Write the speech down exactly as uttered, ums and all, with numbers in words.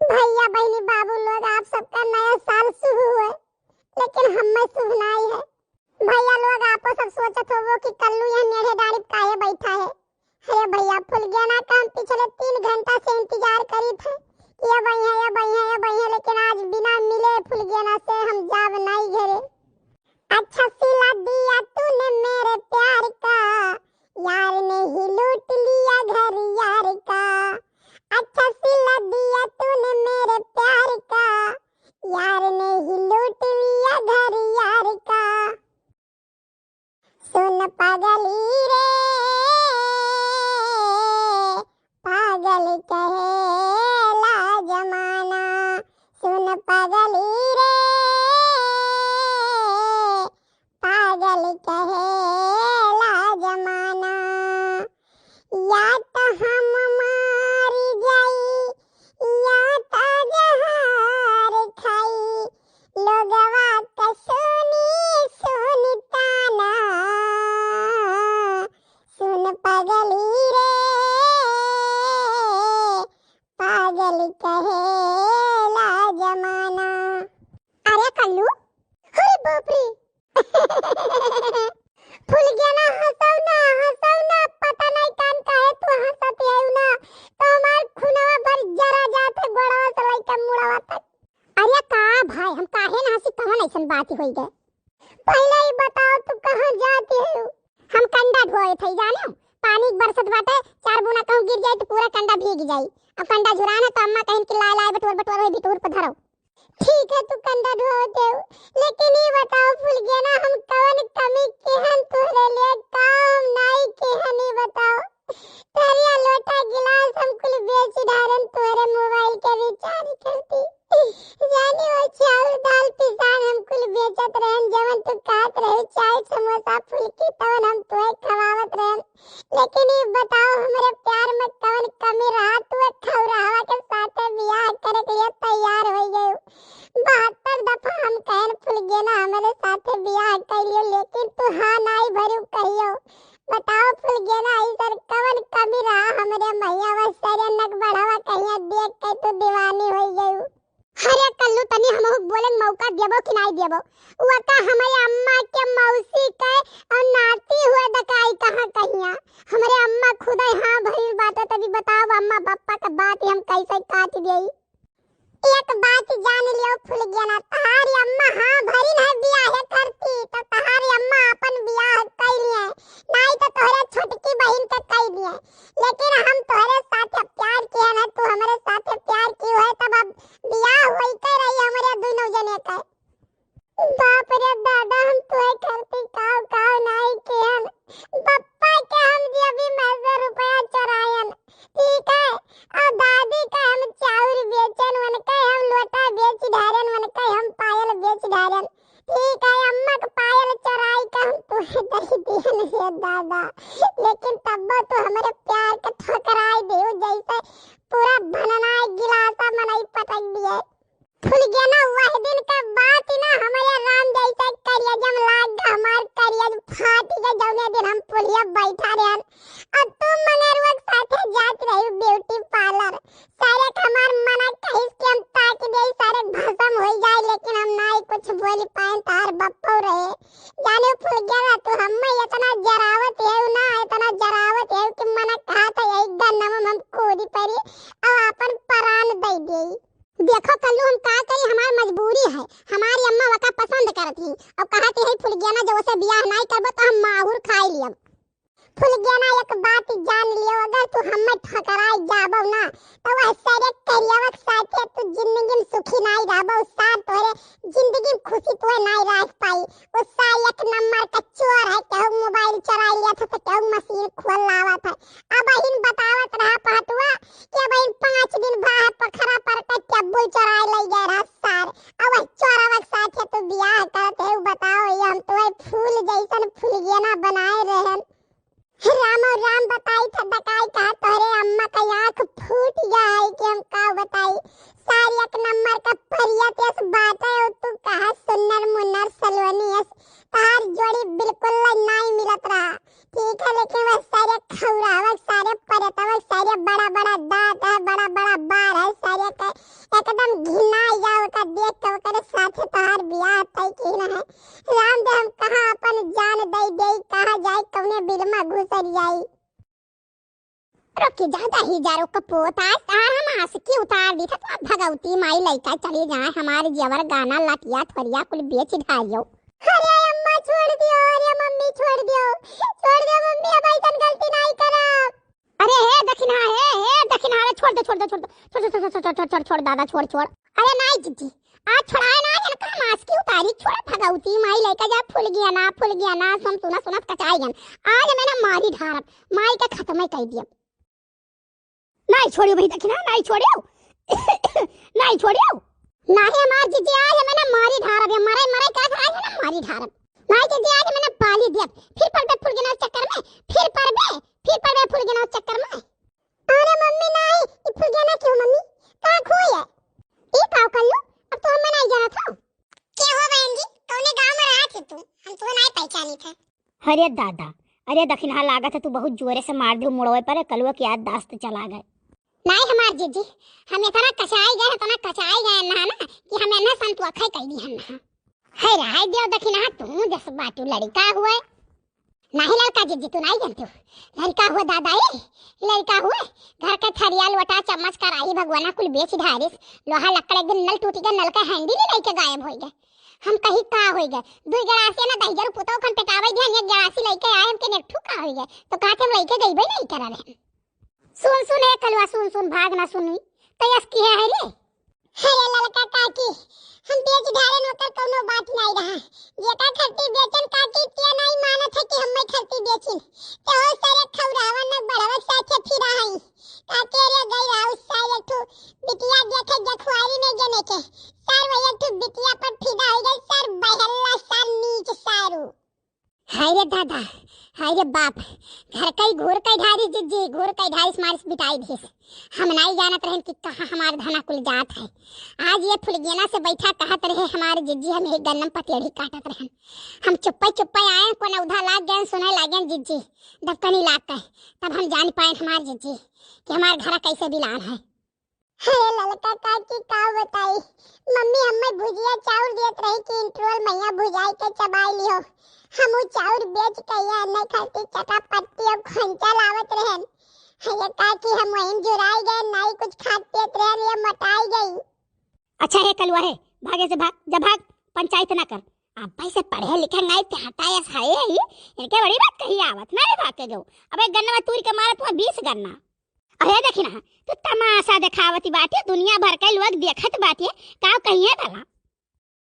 भैया, बहिनी, बाबू लोग, आप सबका नया साल शुभ हुए, लेकिन हम्मे शुभ नाई है। भैया लोग, आपो सब सोचत होबो कि कल्लू यह नेढ़े डाड़ी काहे बैठा है। अरे भैया, फुलगेना का हम पिछले तीन घंटा से इंतजार करी थे कि अब अइहें, अब अइहें, अब अइहें, लेकिन आज बिना मिले फुलगेना से हम जाब नाई घरे। अच्छा सिला दिया तूने मेरे प्यार का, यार ने ही लूट लिया घर यार का। अच्छा सिला दिया तूने मेरे प्यार का, यार ने ही लूट लिया घर यार का। सुन पगली रे, पागल कहेला जमाना। सुन पगली रे, पागल कहेला जमाना। या त हम मारी जाई, या त जहर खाई, लोगवा क सुनी सुनी ताना। सुन पगली रे, पागल कहेला जमाना। अरे कल्लू, अरे बाप रे। फुलगेना, हंसौ ना, हंसौ ना, पता नहीं कान काहे तू हंसत है ना, तो हमार खुनवा भर जरा जात है गोड़वा से लइके मुड़वा तक। अरे का भाई, हम काहे ना हंसी, कवन ऐसन बात होई गए? पहले ही बताओ, तू कहाँ जाती है? हम कंडा ढोए थे, जाने हो? पानी बरसत बाटे, चार बूंदा कहूँ गिर जाए तो पूरा कंडा भीग जाई। अब कंडा झुरान है तो अम्मा कहिन कि लाए लाए बटोर बटोर वही बिटूर पर धरो। ठीक है, तू कंडा ढोए देव, लेकिन ये बताओ फुलगेना, हम कवन कमी केहन तोहरे लिए काम नाई केहन, ये बताओ। थरिया लोटा गिलास हम कुल बेच डारन तोहरे मोबाइल के रिचार्ज करती। जानी हो चाउर दाल पिसान हम कुल बेचत रहन, जवन तू खात रहे चाय समोसा फुलकी तवन हम तोहे खवावत रहन। लेकिन ये बताओ हमरे प्यार में कवन कमी रहा, तू एक खौरावा के साथे बियाह करे के लिए तैयार हो गयू। बहत्तर दफा हम कहन फुलगेना हमरे साथे बियाह कर लियो, लेकिन तू हाँ नाई भरू कहियो। बताओ फुलगेना, ऐसन कवन कमी रहा हमरे मैया व सरे नक बढ़ावा कहिया देख के तू दीवानी हो गयू। अरे कल्लू, तनी हमहू बोले मौका देबो कि नाई देबो? वो का हमरे अम्मा के मौसी के और नाती हुए दकाई कहाँ कहिया? हमरे अम्मा खुदे हाँ भरी बात, तभी बताओ अम्मा पापा के बात हम कैसे काट देई? एक बात जान लियो फुलगेना, तहारी अम्मा हाँ भरी ना बियाह करती तो तहारी अम्मा अपन बियाह कर लिए, नाई तो तोहरे छोटकी बहिन के कर लिए। लेकिन हम तोहरे साथे प्यार किए ना, तू हमरे साथे प्यार की है, तब अब बियाह होई के रही हमरे दोनों जने के। बाप रे दादा, हम तोहे खातिर काव काव नाई किहन। बप्पा के हम जेबी में से रुपया चोरायन, ठीक है, और दादी का हम चाउर बेचन, उनके हम लोटा बेच ढारन, उनके हम पायल बेच ढारन, ठीक है, अम्मा के पायल चोराई के हम तोहे दे दिहन रे दादा। लेकिन तब्बो तू हमरे प्यार के ठुकराई दियो, जैसे पूरा भनना गिलासा मनई पटक दिए। फुलगेना, वह दिन का बात ही ना, हमरे राम जैसे करिया जम लाग गा, हमार करिया फाट गए, जौने दिन हम पुलिया बैठा रहन। और तू मंगरुआ के साथे जात रही ब्यूटी पार्लर, सारे के हमार मना कहिस कि हम ताक दे, सारे भसम हो जाए, लेकिन हम ना ही कुछ बोल पाए, तार बप्पो रहे। जाने फुलगेना, तू हमें इतना जरावत है ना, इतना जरावत है कि मना कहा था यही गन्नम हम कूदी पड़ी और अपन प्राण दे दे। देखो कल्लू, हम का करी, हमार मजबूरी है। हमारी अम्मा वका पसंद करत ही और कहत ही, फुलगेना, जब उसे बियाह नाई करबो तो हम माहुर खाई लियब। फुलगेना, एक बात जान लियो, अगर तू हमें ठकराई जाबो ना तो वह सरे करियावा के साथे तू जिंदगी में सुखी नाई रहबो, साथ तोरे जिंदगी में खुशी तोहे नाई रख पाई। वो सार एक नंबर का चोर है, केहू मोबाइल चुराई लिया था तो केहू मशीन खोल लावा था। अब इन बतावत रहा पहटुआ कि अब इन पाँच दिन भा है पोखरा पर का टेबुल चुराई ले गए रहा सार। अब वह चोरवा के साथे तू बियाह करत है, बताओ ये हम तो फूल जैसन फुलगेना बनाए रहन। रामो राम बताई था दकाई कहा तोहरे अम्मा का आँख फूट गया है कि हम का बताई। सार एक नंबर का परियत यस बाटे और तू कहा सुन्नर मुन्नर सलोनी यस, तार जोड़ी बिल्कुल नाई मिलत रहा। ठीक है, लेकिन वह सारे खौरावक, सारे परतवक, सारे बड़ा बड़ा दांत है, बड़ा बड़ा बार है, सारे के एकदम घिना जाओ का देख के, ओकरे साथे तोहार बियाह तय की ना है। राम दे, हम कहाँ अपन जान दे दे, कहाँ जाए, कौने बिल में घुसर जाई। रुकी, ज्यादा ही जा रुक पोत, आज तार हम आशिकी उतार दी था, तो अब भगवती माई लइका चली जाए, हमारे जेवर गाना लटिया थोरिया कुल बेच ढारियो। अरे अम्मा छोड़ दियो, अरे मम्मी छोड़ दियो, छोड़ दियो मम्मी, अब ऐसन गलती नहीं करब। अरे हे दखिनहा, हे, हे दखिनहा, अरे छोड़ दे, छोड़ दे, छोड़ दे, छोड़, छोड़, छोड़, छोड़, छोड़, छोड़, छोड़, दादा, छोड़, छोड़। अरे नाई जिज्जी, आज छोड़ाए ना, इनका हम आशिकी उतारी, छोड़ भगवती माई लइका जा, फुलगेना, फुलगेना, हम सुना सुना कचाई गन। आज मैं ना मारी ढारब, माई का खत्म कर दिया। नाई छोड़ियो भाई दखिनहा, नाई छोड़ियो। नाई छोड़ियो। नाई हमार जिज्जी, आज मैं ना मारी ढारब, ये मरे, मरे का आज ना मारी ढारब। नाई जिज्जी, आज मैं ना पाली दिया, फिर पड़बे फुलगेना चक्कर में, फिर पड़बे, फिर पड़बे फुलगेना चक्कर में। अरे मम्मी नाई, ई फुलगेना क्यों मम्मी? का खोए? ई का कर लो? अब तो हमें नहीं जाना था। के हो बहन जी, कौने गांव में रहा थे तू? हम तो नहीं पहचानी थे। अरे दादा, अरे दखिनहा, लागत है तू बहुत जोरे से मार दियो मुड़वे पर, कलुआ की याददाश्त चला गए। नहीं हमार जिज्जी, हम इतना कचाई गए, इतना कचाई गए ना, ना कि हम इन्हें संतुआ खाई कह दी हम ना। है रहाई दियो दखिनहा, तू जस बाटू लड़का हुए। नहीं लड़का जिज्जी, तू नहीं जानती हो। लड़का हुए दादा, ए लड़का हुए, घर के थरिया लोटा चम्मच कराही भगवाना कुल बेच ढारिस। लोहा लक्कड़, एक दिन नल टूटी गए, नल का हैंडल ही लेके गायब हो गए। हम कही का हो गए, दुई गड़ासी ना दहिजर पुतौ खन पेटावे दिया, एक गड़ासी लेके आए, हमके नेठू का हो गए, तो कहते हम लेके गई भाई नहीं करा रहे। सुन सुन ए कलुआ, सुन सुन, भाग ना सुनी, तो यस की है रे। अरे ललका काकी, हम बेच ढारेन ओकर कौनो बात नहीं रहा। जेकर खरती बेचन काकी, ते नहीं मानत है कि हम्मे खरती बेचिन। ते हो सारे खौरावन न बड़वा साथे फिरा हई। काके रे गई राउत सारे ठू बिटिया देखे जखुआरी में जने के। सार वही ठू बिटिया पर फिदा हो गई, सार बहल्ला, सार नीच सारू। हाय रे दादा, हाय रे बाप, घर कई घूर कई ढारिस जिज्जी, घूर कई ढारिस मारिस बिटाई दिस। हम नाई जानत रहन कि कहाँ हमार धना कुल जात है। आज ये फुलगेना से बैठा कहत रहे हमारे जिज्जी, हम एक गन्नम पतेड़ी काटत रहन। हम चुप्पे चुप्पे आए, कोन उधा लाग गए, सुने लागे जिज्जी, दबकनी लाग के, तब हम जान पाए हमार जिज्जी कि हमार घर कैसे बिलान है। अरे ललका काकी का बताई, मम्मी हमें भुजिया चाउर देत रही कि इंटरवल मैया भुजाई के चबाई लियो। हम उ चाउर बेच के या नहीं खाती चटापट्टी और खोंचा लावत रहन। अरे काकी हम वहीं जुराई गए, नाई कुछ खात पियत रहन, ये मोटाई गई। अच्छा हे कलुआ हे, भागे से भाग, जा भाग, पंचायत ना कर। अब भाई से पढ़े लिखे नाई ते हटाया साए है, इनके बड़ी बात कही आवत ना रे भाग के गो। अबे गन्ना में तूर के मारे तुम्हें बीस गन्ना। अरे देखी ना, तू तमाशा देखावती बाटे, दुनिया भर के लोग देखत बाटे, का कहिए भला?